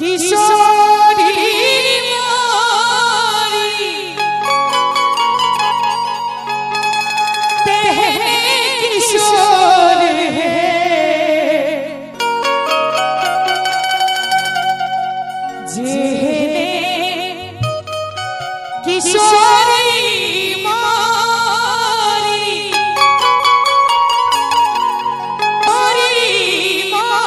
किशोरी मोरी तेहने किशोर है जेहने किशोरी मोरी मोरी मोरी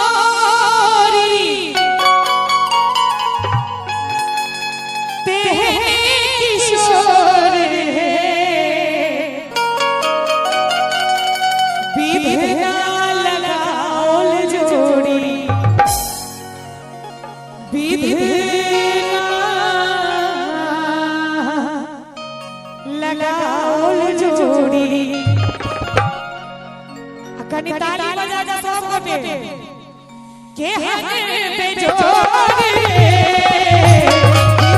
तेहने किशोर है विधना लगाओल जोड़ी विधना लगाओल जोड़ी। आ कनी ताली बजा जा सब गोटे के हने पे जोड़ी रे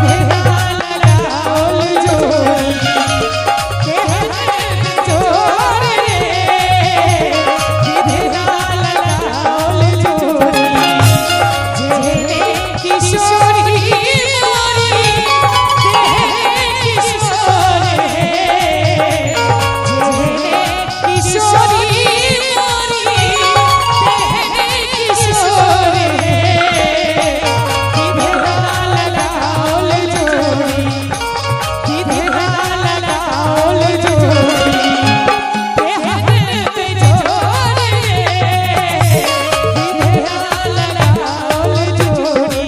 विधना लगाओल जोड़ी के हने पे जोड़ी रे विधना लगाओल जोड़ी जेहने किशोरी मोरी तेहने किशोर है जेहने किशोरी मोरी तेहने किशोर है विधना लगाओल जोड़ी विधना लगाओल जोड़ी तेहने पे जोड़ी रे विधना लगाओल जोड़ी।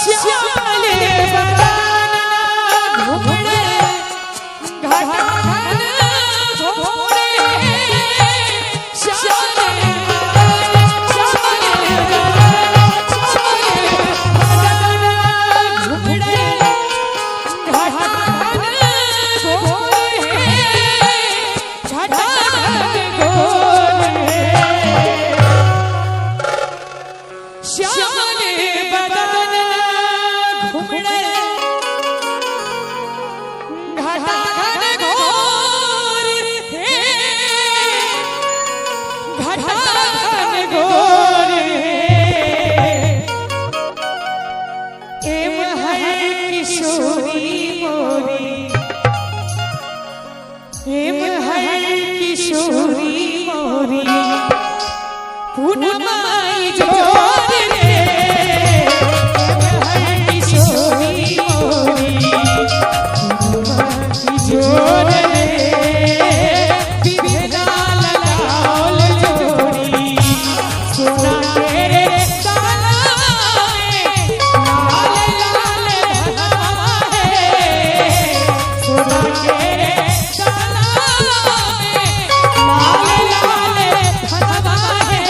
श्यामले बदना घुमड़े घाटा घन घोरे श्यामले श्यामले श्यामले बदना घुमड़े घाटा घन घोरे घाटा घन घोरे श्यामले बदन घुमड़े घाटा घन घोर हे घाटा घन घोर हे एम है किशोरी मोरी एम है किशोरी मोरी पूनमाई जोर रे एम है किशोरी मोरी पूनमाई जोर रे विधना लगाओल जोड़ी सोना तेरे ताला में लाल लाल धनवा है सोना तेरे ताला में लाल लाल धनवा है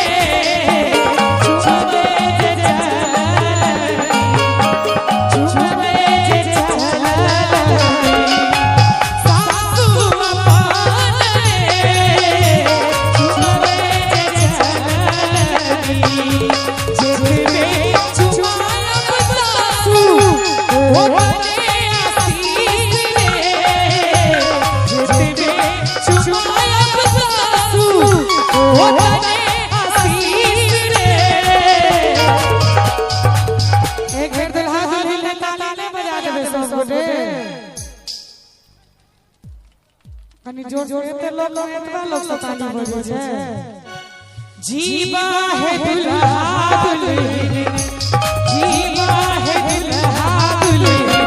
चुमबे जे चल चुमबे जे चल सासू अपन रे चुमबे जे चलनी जेतबे चुमायब सासू ओ बने आशीष रे जेतबे चुमायब सासू ओ बने आशीष रे। एक बेर दुल्हा दुल्हन ले ताली नहीं बजा देबै सब गोटे कनी जोर जोर एते लोग एतबा लोग सब ताली बजै छै। जीवा है दुल्हा दुल्हन जीवा है दुल्हा दुल्हन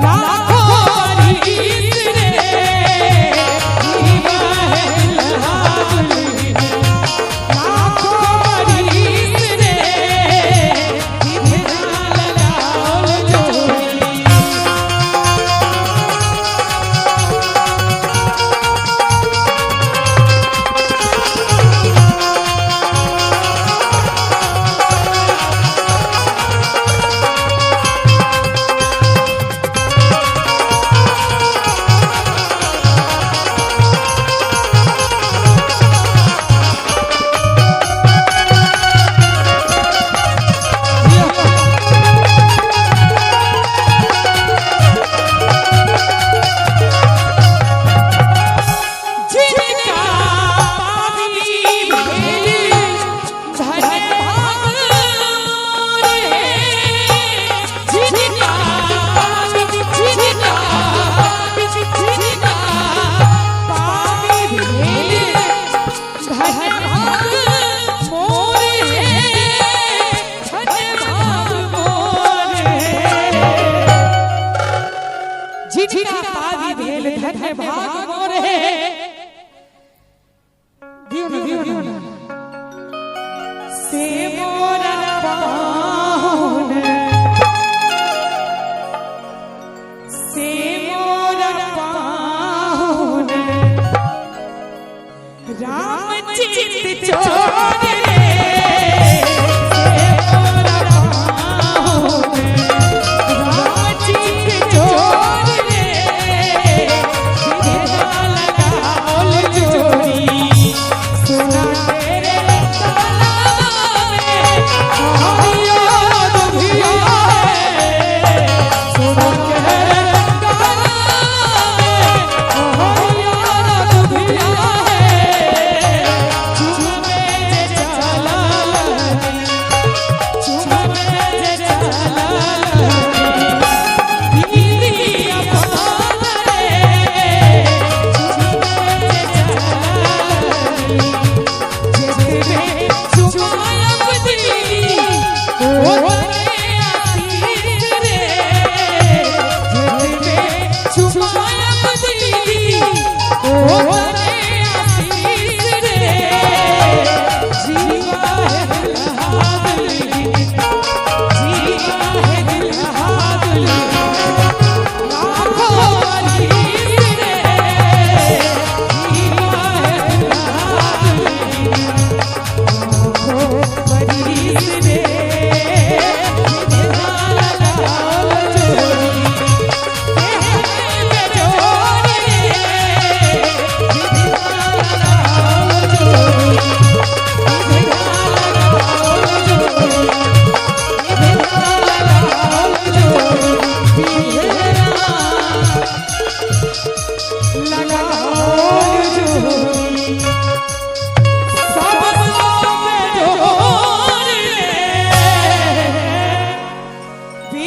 लाखों बरिस रे जीवा है दुल्हा दुल्हन लाखों बरिस रे विधना लगाओल जोड़ी।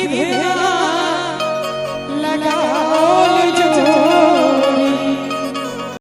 भेला।